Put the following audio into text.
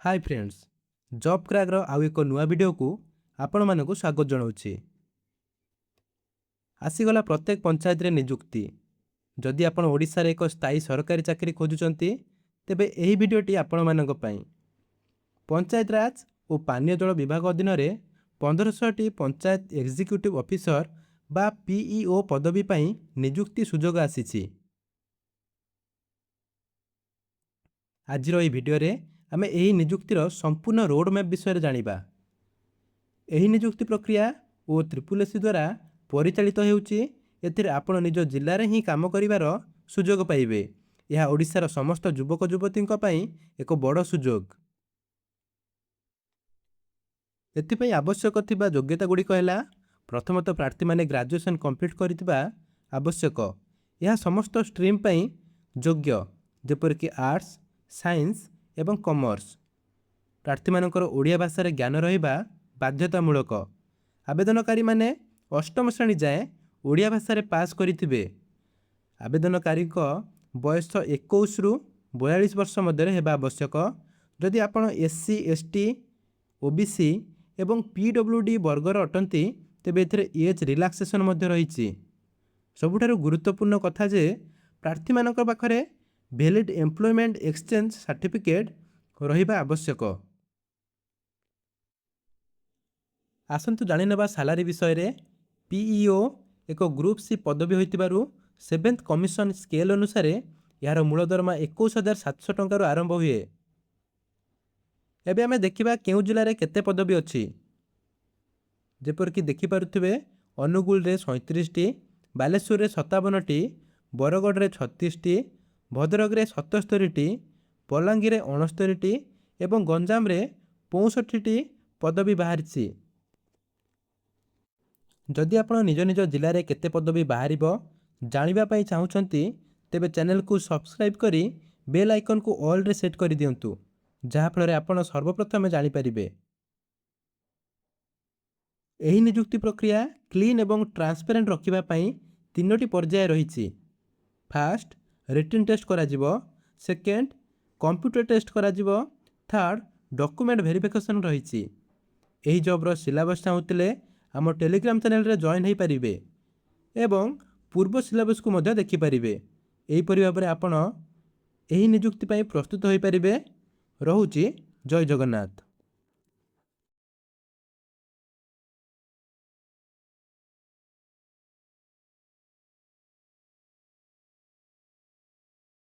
High friends, job କ୍ରାକ୍ର ଆଉ ଏକ ନୂଆ ଭିଡ଼ିଓକୁ ଆପଣମାନଙ୍କୁ ସ୍ୱାଗତ ଜଣାଉଛି। ଆସିଗଲା ପ୍ରତ୍ୟେକ ପଞ୍ଚାୟତରେ ନିଯୁକ୍ତି। ଯଦି ଆପଣ ଓଡ଼ିଶାରେ ଏକ ସ୍ଥାୟୀ ସରକାରୀ ଚାକିରି ଖୋଜୁଛନ୍ତି, ତେବେ ଏହି ଭିଡ଼ିଓଟି ଆପଣମାନଙ୍କ ପାଇଁ। ପଞ୍ଚାୟତରାଜ ଓ ପାନୀୟ ଜଳ ବିଭାଗ ଅଧୀନରେ 1500ଟି ପଞ୍ଚାୟତ ଏକ୍ଜିକ୍ୟୁଟିଭ୍ ଅଫିସର ବା ପିଇଓ ପଦବୀ ପାଇଁ ନିଯୁକ୍ତି ସୁଯୋଗ ଆସିଛି। ଆଜିର ଏହି ଭିଡ଼ିଓରେ ଆମେ ଏହି ନିଯୁକ୍ତିର ସମ୍ପୂର୍ଣ୍ଣ ରୋଡ୍ ମ୍ୟାପ୍ ବିଷୟରେ ଜାଣିବା। ଏହି ନିଯୁକ୍ତି ପ୍ରକ୍ରିୟା ଓ ତ୍ରିପୁଲ ଏସ୍ ଦ୍ୱାରା ପରିଚାଳିତ ହେଉଛି। ଏଥିରେ ଆପଣ ନିଜ ଜିଲ୍ଲାରେ ହିଁ କାମ କରିବାର ସୁଯୋଗ ପାଇବେ। ଏହା ଓଡ଼ିଶାର ସମସ୍ତ ଯୁବକ ଯୁବତୀଙ୍କ ପାଇଁ ଏକ ବଡ଼ ସୁଯୋଗ। ଏଥିପାଇଁ ଆବଶ୍ୟକ ଥିବା ଯୋଗ୍ୟତା ଗୁଡ଼ିକ ହେଲା, ପ୍ରଥମତଃ ପ୍ରାର୍ଥୀମାନେ ଗ୍ରାଜୁଏସନ୍ କମ୍ପ୍ଲିଟ୍ କରିଥିବା ଆବଶ୍ୟକ। ଏହା ସମସ୍ତ ଷ୍ଟ୍ରିମ୍ ପାଇଁ ଯୋଗ୍ୟ, ଯେପରିକି ଆର୍ଟ୍ସ, ସାଇନ୍ସ ଏବଂ କମର୍ସ। ପ୍ରାର୍ଥୀମାନଙ୍କର ଓଡ଼ିଆ ଭାଷାରେ ଜ୍ଞାନ ରହିବା ବାଧ୍ୟତାମୂଳକ। ଆବେଦନକାରୀମାନେ ଅଷ୍ଟମ ଶ୍ରେଣୀ ଯାଏଁ ଓଡ଼ିଆ ଭାଷାରେ ପାସ୍ କରିଥିବେ। ଆବେଦନକାରୀଙ୍କ ବୟସ 21ରୁ 42 ବର୍ଷ ମଧ୍ୟରେ ହେବା ଆବଶ୍ୟକ। ଯଦି ଆପଣ ଏସ୍ ସି, ଏସ୍ ଟି, ଓ ବି ସି ଏବଂ ପି ଡବ୍ଲ୍ୟୁ ଡି ବର୍ଗର ଅଟନ୍ତି, ତେବେ ଏଥିରେ ଏଜ୍ ରିଲାକ୍ସେସନ୍ ମଧ୍ୟ ରହିଛି। ସବୁଠାରୁ ଗୁରୁତ୍ୱପୂର୍ଣ୍ଣ କଥା ଯେ ପ୍ରାର୍ଥୀମାନଙ୍କ ପାଖରେ ଭ୍ୟାଲିଡ୍ ଏମ୍ପ୍ଲୟମେଣ୍ଟ ଏକ୍ସଚେଞ୍ଜ ସାର୍ଟିଫିକେଟ୍ ରହିବା ଆବଶ୍ୟକ। ଆସନ୍ତୁ ଜାଣିନେବା ସାଲାରୀ ବିଷୟରେ। ପିଇଓ ଏକ ଗ୍ରୁପ୍ ସି ପଦବୀ ହୋଇଥିବାରୁ ସେଭେନ୍ଥ କମିଶନ ସ୍କେଲ୍ ଅନୁସାରେ ଏହାର ମୂଳ ଦରମା 21,700 ଟଙ୍କାରୁ ଆରମ୍ଭ ହୁଏ। ଏବେ ଆମେ ଦେଖିବା କେଉଁ ଜିଲ୍ଲାରେ କେତେ ପଦବୀ ଅଛି। ଯେପରିକି ଦେଖିପାରୁଥିବେ, ଅନୁଗୁଳରେ 37ଟି, ବାଲେଶ୍ୱରରେ 57ଟି, ବରଗଡ଼ରେ 36ଟି, ଭଦ୍ରକରେ 77ଟି, ବଲାଙ୍ଗୀରରେ 69ଟି ଏବଂ ଗଞ୍ଜାମରେ 65ଟି ପଦବୀ ବାହାରିଛି। ଯଦି ଆପଣ ନିଜ ନିଜ ଜିଲ୍ଲାରେ କେତେ ପଦବୀ ବାହାରିବ ଜାଣିବା ପାଇଁ ଚାହୁଁଛନ୍ତି, ତେବେ ଚ୍ୟାନେଲକୁ ସବସ୍କ୍ରାଇବ୍ କରି ବେଲ୍ ଆଇକନ୍କୁ ଅଲ୍ରେ ସେଟ୍ କରିଦିଅନ୍ତୁ, ଯାହାଫଳରେ ଆପଣ ସର୍ବପ୍ରଥମେ ଜାଣିପାରିବେ। ଏହି ନିଯୁକ୍ତି ପ୍ରକ୍ରିୟା କ୍ଲିନ୍ ଏବଂ ଟ୍ରାନ୍ସପାରେଣ୍ଟ ରଖିବା ପାଇଁ ତିନୋଟି ପର୍ଯ୍ୟାୟ ରହିଛି। ଫାଷ୍ଟ, ରିଟିନ୍ ଟେଷ୍ଟ କରାଯିବ। ସେକେଣ୍ଡ, କମ୍ପ୍ୟୁଟର ଟେଷ୍ଟ କରାଯିବ। ଥାର୍ଡ଼, ଡକୁମେଣ୍ଟ ଭେରିଫିକେସନ୍ ରହିଛି। ଏହି ଜବ୍ର ସିଲାବସ୍ ଚାହୁଁଥିଲେ ଆମ ଟେଲିଗ୍ରାମ ଚ୍ୟାନେଲରେ ଜଏନ୍ ହୋଇପାରିବେ ଏବଂ ପୂର୍ବ ସିଲାବସ୍କୁ ମଧ୍ୟ ଦେଖିପାରିବେ। ଏହିପରି ଭାବରେ ଆପଣ ଏହି ନିଯୁକ୍ତି ପାଇଁ ପ୍ରସ୍ତୁତ ହୋଇପାରିବେ। ରହୁଛି, ଜୟ ଜଗନ୍ନାଥ।